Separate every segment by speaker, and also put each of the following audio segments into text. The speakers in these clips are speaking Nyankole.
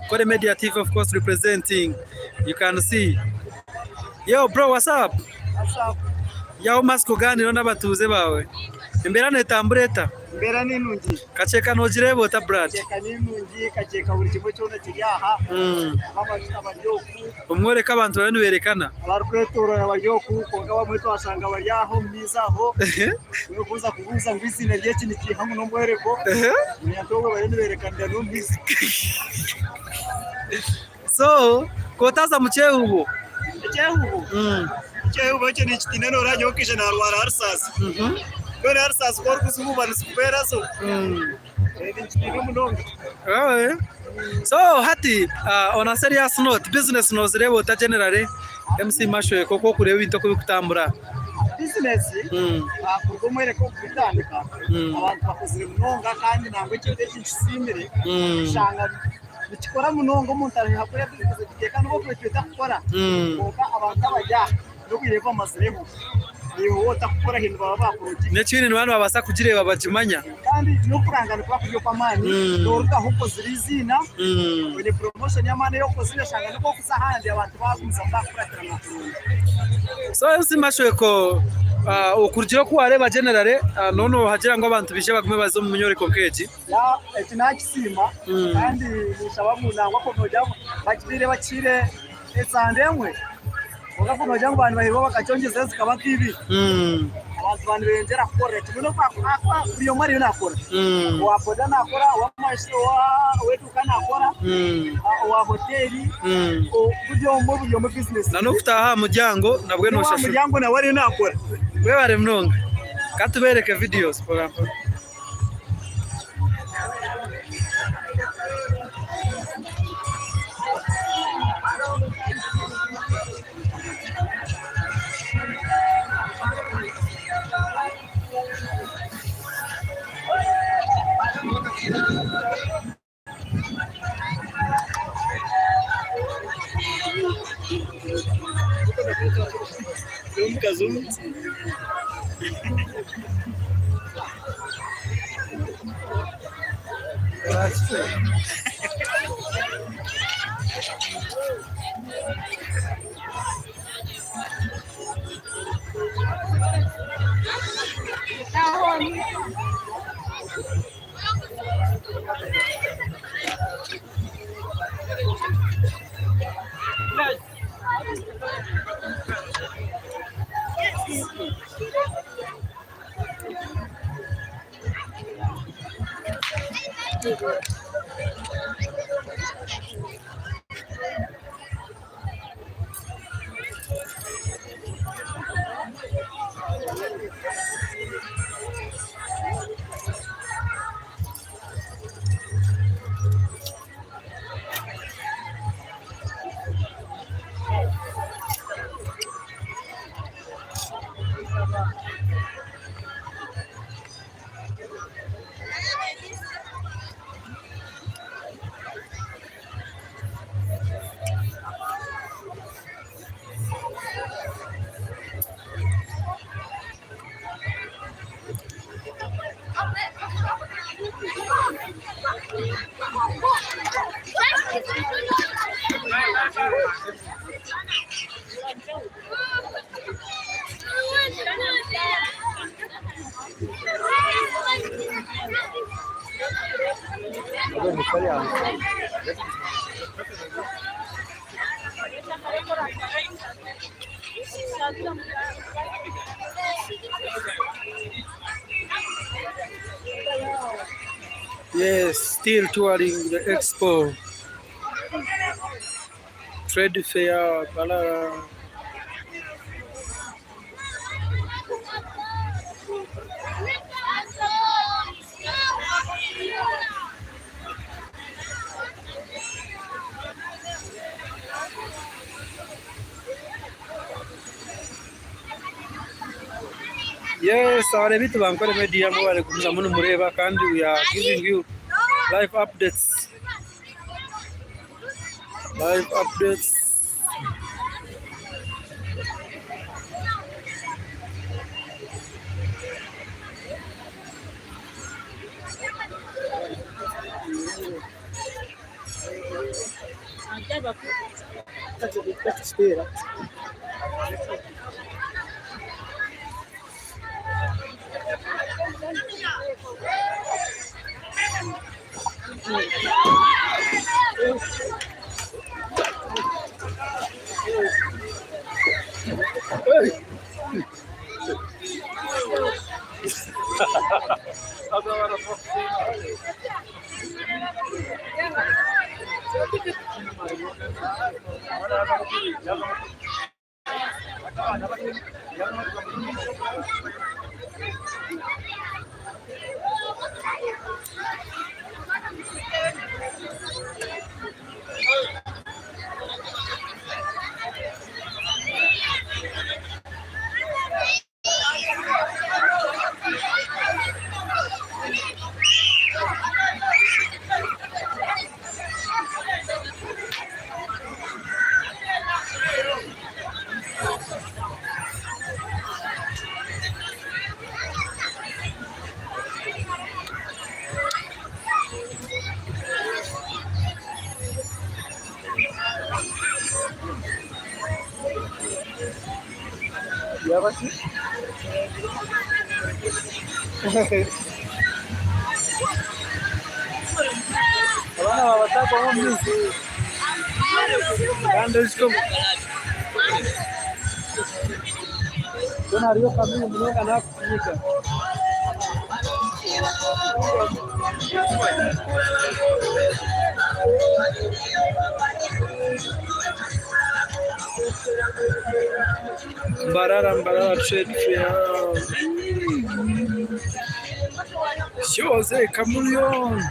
Speaker 1: Kore Media TV of course representing. You can see. Yo bro, what's up? Yaho mask ogaanireho n'abatuuze baawe. Embeera neetambura eta?
Speaker 2: Embeera ni nungi.
Speaker 1: Kakyeka noogireeba ota Brad?
Speaker 2: Kakyeka ni nungi, kakyeka buri kimwe kyona kiri aha. Ab'amajuta bari oku.
Speaker 1: Omworeko abantu bariyo nibeerekana.
Speaker 2: Abarikwetoorora bari oku kwonka abamwe twashanga bari aho omu maizi aho. Orikuza kubuuza ngu eiziina ry'eki nikiiha ngu n'omworeko, manya nti obwo bariyo nibeerekanira n'omu maizi.
Speaker 1: So, ku otaaza mu kyehubo?
Speaker 2: Ekyehubo? Ekyehubo ekyo ninkitiina nooreeba nyowe nkaija naarwara arisaasi. Mbwenu arisaasi ku orikuzihuuba nizikubeera zo. Ninkitiina munonga.
Speaker 1: So hati on a serious note, business nozireeba ota generally MC Mashweka oku orikureeba ebintu oku birikutambura?
Speaker 2: Bizinesi kuruga omwereko kugitandika abantu bakozire munonga kandi nangwa ekintu eki nkisiimire kushanga nikikora munonga omuntu ariha kuriya bizinesi ogiteeka nobu okuba etakukora kwonka abantu abari aha n'obwire obu bamazireho naiwe waaba otakukora haine nibaba baakurogire.
Speaker 1: N'ekindi nibaba nibabaasa kugireeba bagimanya.
Speaker 2: Kandi n'okuranga nikuba kuri okw'amaani, noorugaho okozire eiziina, oine promotion y'amaani ei okozire oshanga n'obu orikuza ahandi abantu baagumizamu baakukuratira nibakuronda.
Speaker 1: So MC Mashweko okurugiirira oku waareeba generally nooba noohagira ngu abantu baije bagume baze omu nyoreko nk'egi?
Speaker 2: Ya eki nakisiima kandi ninshaba ngu nangwa ku nogira ngu bakibaire bakihaire esande emwe kwonka ku nogira ngu baanibaheebwa bakakyongyezayo zikaba nka ibiri abantu ba nibeyongyera kukorera kimwe n'oku ahakuba buri omwe ariyo nakora owa boda nakora ow'eduuka nakora owa hoteeri buri omwe buri omwe bizinesi
Speaker 1: Na n'okutaaha aha muryango nabwe
Speaker 2: n'owaha
Speaker 1: noshashura.
Speaker 2: muryango nawe ariyo nakora.
Speaker 1: Webare munonga. Ka tubeereke videos mpora mpora. Yes, still touring the expo. Trade fair, Mbarara. Yes, abareebi tubankore media mwebare kugumizamu nimureeba kandi we are giving you live updates. Live updates. Abaana baabataakwaho omu maizi kandi hoona hariyo kamini munonga nakukuhiga. Mbarara Mbarara Trade Fair. Shoze Chameleon.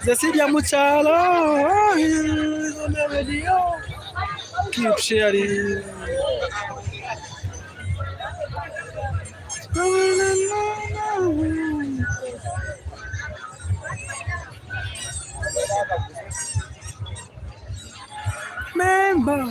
Speaker 1: Cecilia Muchalo. On the radio. Keep sharing. Member,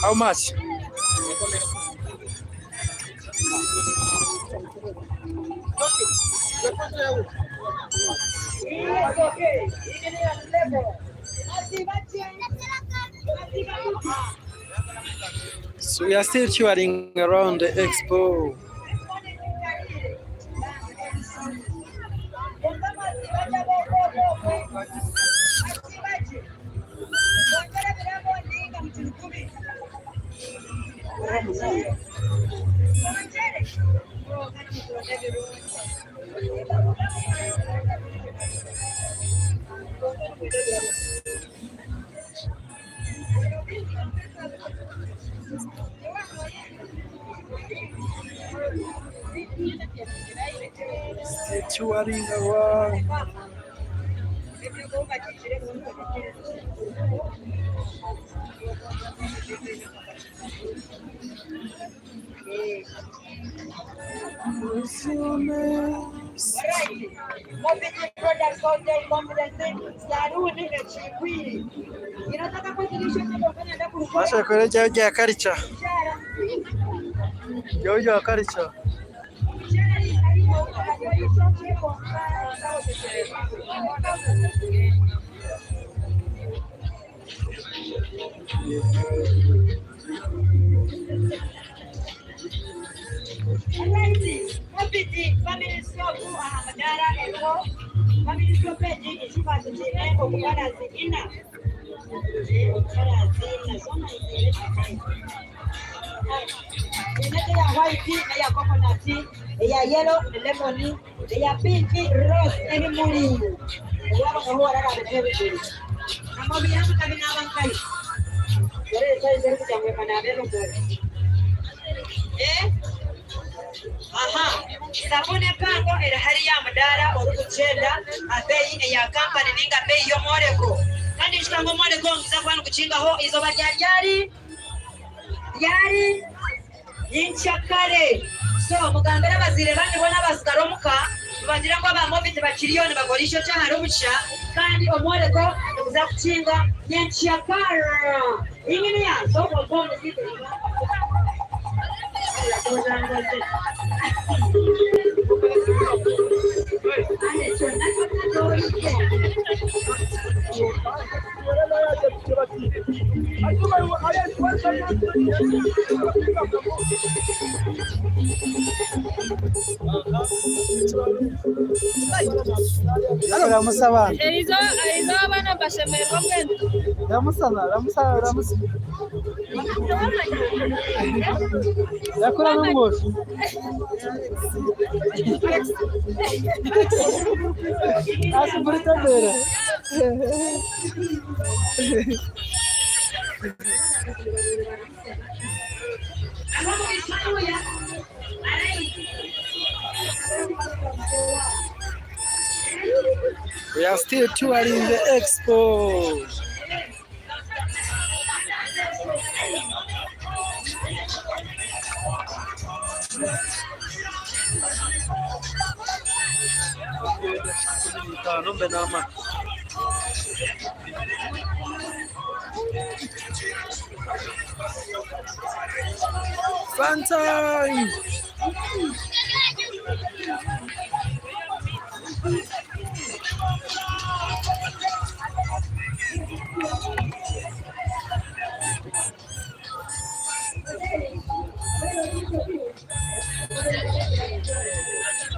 Speaker 1: How much? So we are still touring around the expo. Still touring around. Bashakora rya rya karica rya rya karica. Ramusa abaana.
Speaker 3: Eriizooba abaana mbashemererwa mbwenu.
Speaker 1: Ramusa na ramusa ramusa. Yakura n'omwojo. Asubirita mbere. We are still touring the expo. Fun time!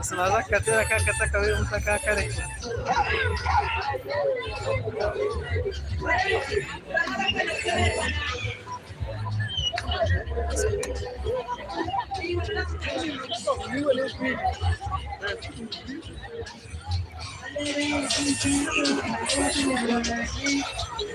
Speaker 1: Sinaza kukatera aka akati akabi mutakakareka.